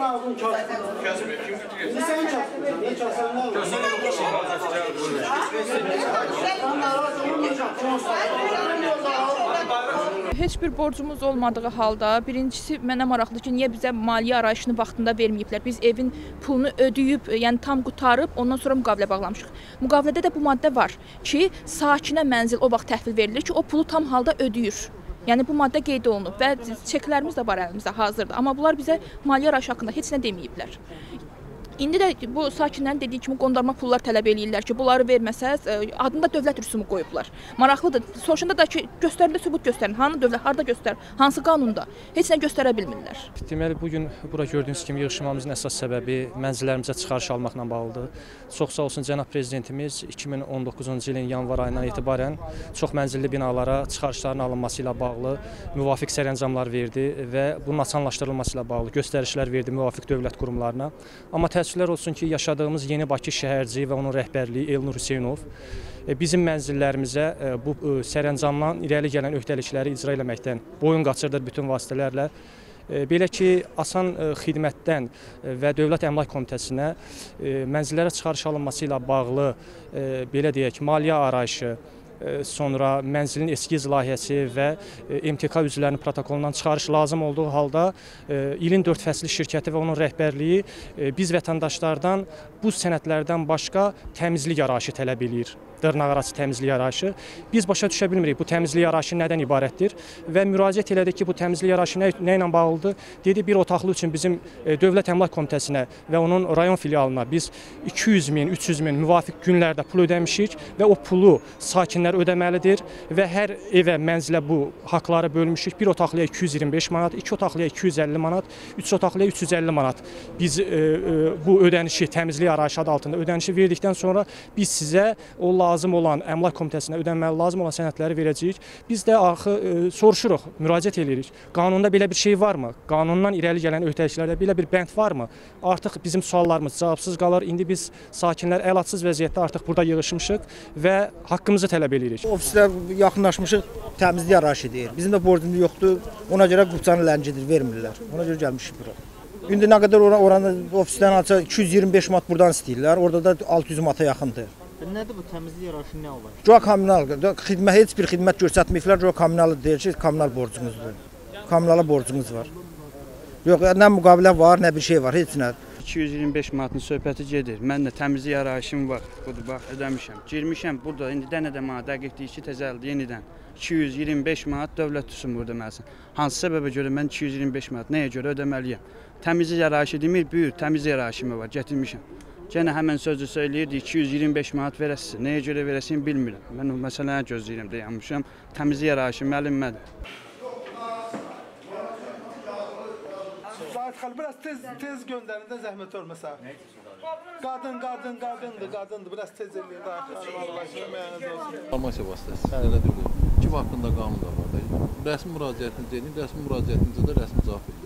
ağzını kəsmir. Kəsmir. Kim götürür? İndi sən kəsmirsən. Nə kəsən nə olur? Heç bir borcumuz olmadığı halda, birincisi mənə maraqlıdır ki, niyə bizə maliyyə arayışını vaxtında verməyiblər? Biz evin pulunu ödəyib, yəni tam qutarıb, ondan sonra müqavilə bağlamışıq. Müqavilədə də bu maddə var ki, sakinə mənzil o vaxt təhvil verilir ki, o pulu tam halda ödəyir. Yəni bu maddə qeyd olunub və çeklərimiz də var əlimizdə, hazırdır. Amma bunlar bizə maliyyə arayışı haqqında heç nə deməyiblər. İndi də bu sakinlərin dediyi kimi qondarma pullar tələb eləyirlər ki, bunları verməsəz, adını da dövlət rüsumu qoyublar. Maraqlıdır. Soruşanda da ki, göstərin də sübut göstərin. Hanı dövlət, harda göstər, hansı qanunda? Heç nə göstərə bilmirlər. Deməli, bugün bura gördüyünüz kimi yığışmamızın əsas səbəbi mənzillərimizə çıxarış almaqla bağlıdır. Çox sağ olsun cənab prezidentimiz 2019-cu ilin yanvar ayından etibarən çox mənzilli binalara çıxarışların alınması ilə bağlı müvafiq sərəncamlar verdi və bunun asanlaşdırılması ilə bağlı göstərişlər verdi müvafiq dövlət qurumlarına. Amma təəssüflər olsun ki, yaşadığımız Yeni Bakı şəhərciyi və onun rəhbərliyi Elnur Hüseynov bizim mənzillərimizə bu sərəncamdan irəli gələn öhdəlikləri icra eləməkdən boyun qaçırdır bütün vasitələrlə. Belə ki, asan xidmətdən və Dövlət Əmlak Komitəsinə mənzillərə çıxarış alınması ilə bağlı, belə deyək, maliyyə arayışı, sonra mənzilin eskiz layihəsi və MTK üzvlərinin protokolundan çıxarış lazım olduğu halda ilin 4 fəsli şirkəti və onun rəhbərliyi biz vətəndaşlardan bu sənədlərdən başqa təmizlik arayışı tələb eləyir. Dırnaqarası təmizlik arayışı. Biz başa düşə bilmirik bu təmizlik arayışı nədən ibarətdir və müraciət elədik ki, bu təmizlik arayışı nə ilə bağlıdır? Dedi, bir otaqlı üçün bizim Dövlət Əmlak Komitəsinə və onun rayon filialına biz 200 min, 300 min müvafiq günlərdə pul ödəmişik və o pulu sakinlər ödəməlidir və hər evə, mənzilə bu haqları bölmüşük. Bir otaqlıya 225 manat, iki otaqlıya 250 manat, üç otaqlıya 350 manat. Biz bu ödənişi, təmizlik arayışı adı altında ödənişi verdikdən sonra biz sizə o lazım olan Əmlak Komitəsinə ödənməli lazım olan sənədləri verəcəyik. Biz də axı soruşuruq, müraciət edirik. Qanunda belə bir şey varmı? Qanundan irəli gələn öhdəliklərdə belə bir bənd varmı? Artıq bizim suallarımız cavabsız qalır. İndi biz sakinlər əlacsız vəziyyətdə artıq burada yığışmışıq və haqqımızı tələb edirik. Ofislə yaxınlaşmışıq, təmizlik arayışı deyir. Bizim də borcumuz yoxdur. Ona görə qupçanı ləngidir, vermirlər. Ona görə gəlmişik bura. İndi nə qədər oranı ofisdən alsa 225 manat buradan istəyirlər. Orada da 600 manata yaxındır. Nədir bu təmizlik arayışı, nə olar? Güya kommunal, xidmət, heç bir xidmət göstərməyiblər. Güya kommunalı deyir ki, kommunal borcunuzdur. Kommunala borcunuz var. Yox, nə müqavilə var, nə bir şey var, heç nə. 225 manatın söhbəti gedir. Mən də təmizlik arayışım var. Budur, bax, ödəmişəm. Girmişəm burada, indi dənə də mənə dəqiq deyir ki, təzəldir yenidən. 225 manat dövlət rüsumu ödəməlisən. Hansı səbəbə görə mən 225 manat nəyə görə ödəməliyəm? Təmizlik arayışı demir, buyur, təmizlik arayışım var, gətirmişəm. Gənə həmən sözü söyləyirdi, 225 manat verəsiniz. Nəyə görə verəsini bilmirəm. Mən o məsələni gözləyirəm, dayanmışam. Təmizlik arayışı müəllimmədir. Zahid xanım, biraz tez göndərin də zəhmət olmasa. Qadındır. Biraz tez eləyin. Allah köməyiniz olsun. Farmasiya vasitəsi elədir bu. Kim haqqında qanun da var da. Rəsmi müraciətinizi edin, rəsmi müraciətinizə də rəsmi cavab verin.